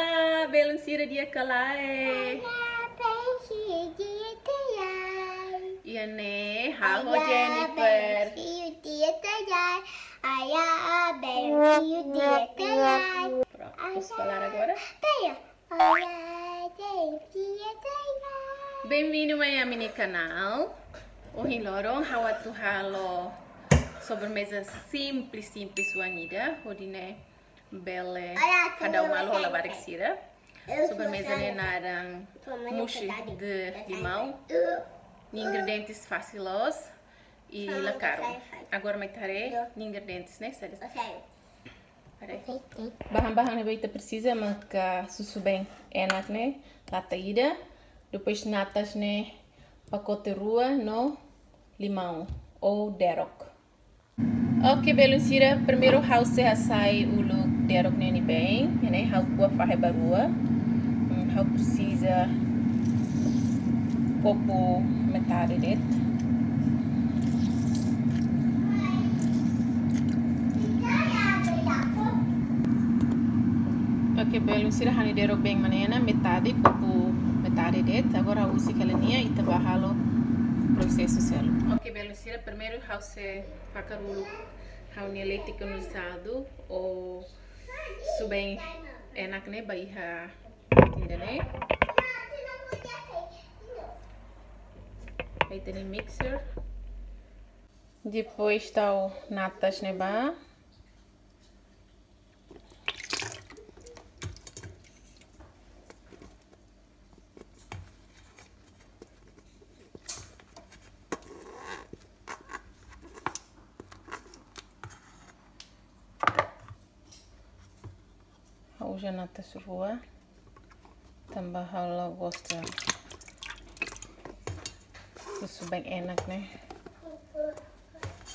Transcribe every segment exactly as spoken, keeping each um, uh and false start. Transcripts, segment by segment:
Olá, belun sira, di'ak ka lae? Olá, belun sira, di'ak ka lae? Iha ne'e, ha'u ho Jennifer. Olá, belun sira, di'ak ka lae? Olá, belun sira, di'ak ka lae? Pronto, posso falar agora? Olá, belun sira, di'ak ka lae? Bem-vindo mai ami-nia kanál. Ohin loron ha'u atu halo sobremeza simples, simples oan ida, hodi nune'e bele hadau malu ho labarik sira. Sobremeza ne'e naran mousse de limão. Nia ingredientes fasil loos i la karun. Agora mai ita haree nia ingredientes ne'e saida. Haree. Bahan-bahan ne'ebé ita presiza maka susubeen enak ne'e lata ida, depois natas ne'e pakote rua no limão ou derok. Oke, belun sira, primeiru ha'u sei hasai uluk derok ne'e nia been, ne'e ha'u ko'a fahe ba rua. Hmm, ha'u presiza kopu metade de'it. Oke, belun sira, ha'u-nia derok been mak ne'e ona, metade, kopu metade de'it. Agora ha'u husik hela nia, ita bá halo prosesu seluk. Oke, belun sira, primeiru ha'u sei fakar uluk ha'u-nia leite condensado ou susubeen enak ne'e ba iha ida-ne'e. Ba ita-nia mixer. Depois tau natas ne'e bá. Ha'u uza natas rua. Tanba ha'u la gosta susubeen enak ne'e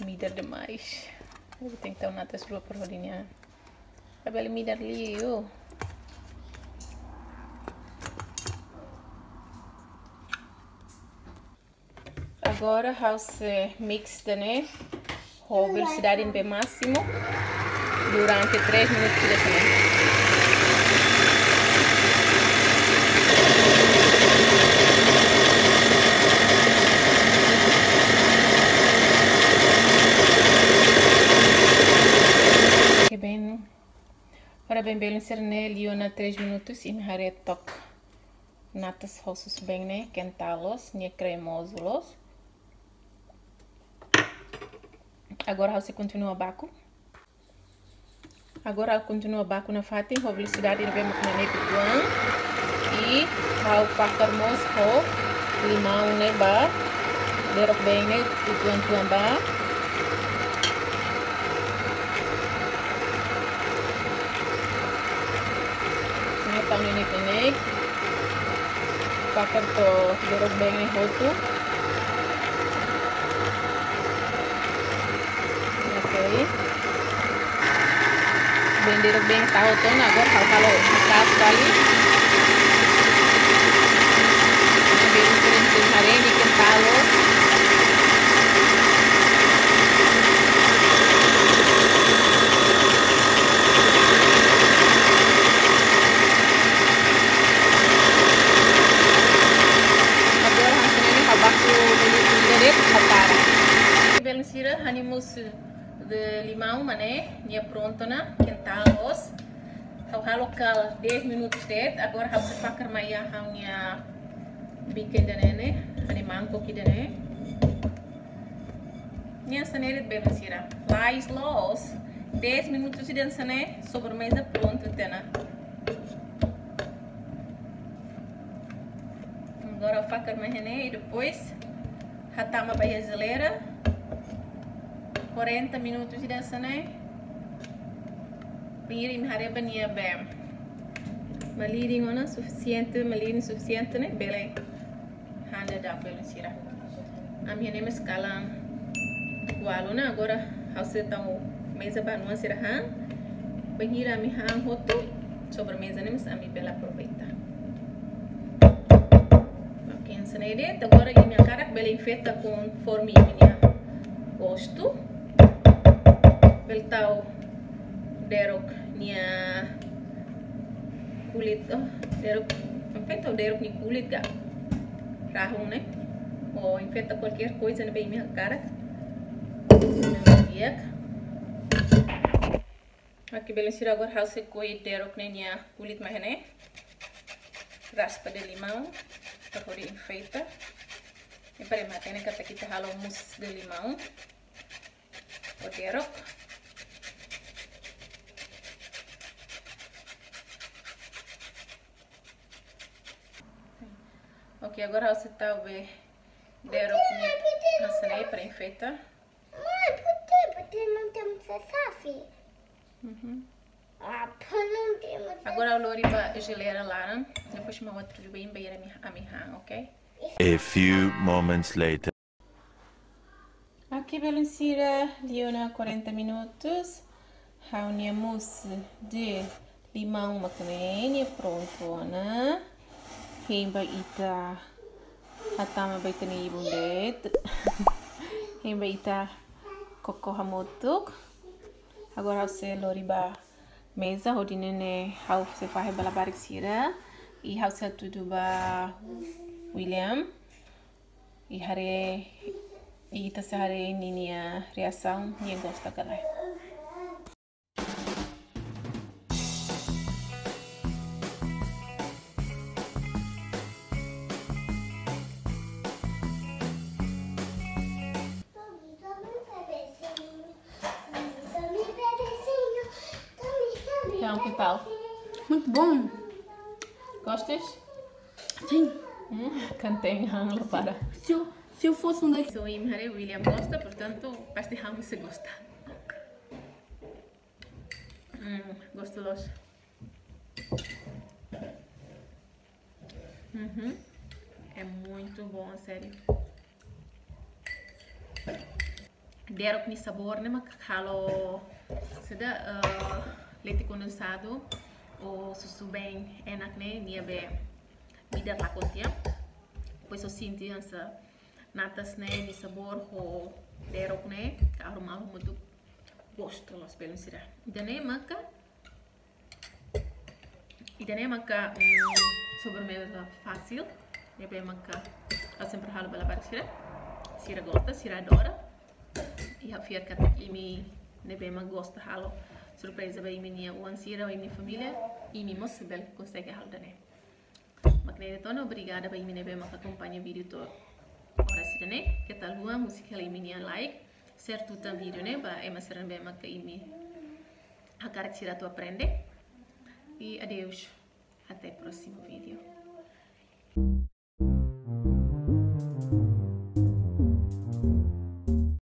midar demais. Ha'u tenke tau natas rua para hodi nia labele midar liu. Agora ha'u sei mix ida-ne'e ho velosidade ne'ebé másimu durante três minutos ida-ne'e. Oke, bem. Ora bem, belun sira, ne'e liu ona três minutos, imi haree took. Natas ho susubeen ne'e kentál loos, nia kremozu loos. Agora ha'u sei kontinua baku. Agora ha'u kontinua baku nafatin ho velosidade ne'ebé mak ne'e uitoan. I ha'u fakar mós ho limão ne'e ba derok been ne'e uitoan-uitoan ba. Ne'e tau neineik-neineik. Fakar to'o derok been ne'e hotu. Oke. Been derok been ne'e tau hotu ona, agora ha'u halo mix fali. Ne'e been sira-ne'e haree nia kentál loos. Agora hanesan ne'e ha'u baku minutu ida de'it ha'u para. Belun sira, ha'u-nia mousse de limão mak ne'e, nia prontu ona, kentál loos. Ha'u halo kala dez minutos de'it, agora ha'u sei fakar mai iha ha'u-nia bikan ida-ne'e, ha'u-nia mangkok ida-ne'e. Nia hanesan ne'e de'it belun sira. Lais loos, dez minutos ida hanesan ne'e, sobremeza prontu tiha ona. Agora fakar mai iha ne'e i depois hatama ba iha jeleira. Quarenta minutos ida hanesan ne'e. Bainhira imi haree ba nia been. Malirin ona sufisiente, malirin sufisiente ne'e, bele han daudauk belun sira. Ami iha ne'e mós kalan ualu ona, agora ha'u sei tau meza ba oan sira han. Bainhira ami han hotu, sobremeza ne'e mós ami bele aproveita. Oke, hanesan ne'e de'it, agora imi hakarak bele enfeita konforme imi-nia gostu. Bele tau derok nia Kulit, oh, derok, enfeita o derok nia kulit ka. Rahun ne'e. Ou enfeita kualkér koiza ne'ebé imi hakarak. Di'ak. Oke, belun sira, agora ha'u sei koi derok ne'e nia kulit mai ne'e. Raspa de limão, para hodi enfeita. E para mate ne'e katak ita halo mousse de limão. O derok. Oke, agora ha'u sei tau be derok ne'e hanesan ne'e para enfeita. Mãe, por que você não tem muita safi? Uhum. Ah, por não tem muita. Agora ha'u lori ba jeleira laran, depois mak ha'u atu hatudu ba imi bainhira ami, ami han, ok? A few moments later. Oke, belun sira, liu ona quarenta minutos. Ha'u-nia mousse de limão mak ne'e, nia prontu ona. Hein ba ita hatama ba ita-nia ibun de'it. Hein ba ita koko hamutuk. Agora ha'u sei lori ba meza, hodi nune'e ha'u sei fahe ba labarik sira. I ha'u sei hatudu ba William. I haree, i ita sei haree ninia reasaun, nia gosta ka lae. Então, que tal? Muito bom. Gostas? Sim. Hum, cantei, ah, não para. Se eu, se eu fosse um daqueles. Só imi haree William gosta, portantu, pasti ha'u mós sei gosta. Hum, gostoso. Uhum. É muito bom, a sério. Derok nia sabór ne'e mak halo saida, eh, leite condensado ou susubeen enak ne'e, nia be midar lakon tiha. Depois ha'u sente hanesan natas ne'e nia sabór ho derok ne'e, ka aroma hamutuk, gostoso, belun sira. Ida-ne'e maka Ida-ne'e maka, mm, sobremeza fasil. Ne'ebé maka ha'u sempre halo ba labarik sira. Sira gosta, sira adora. I ha'u fiar katak imi ne'ebé mak gosta halo surpreza ba imi-nia oan sira, ou imi-nia família, imi mós bele konsege halo ida-ne'e. Mak ne'e de'it ona, obrigada ba imi ne'ebé mak akompaña vídeo to'o oras ida-ne'e. Keta haluha husik hela imi-nia like, share tutan vídeo ne'e ba ema sira ne'ebé mak imi hakarak sira atu aprende. I adeus. Até próximo vídeo.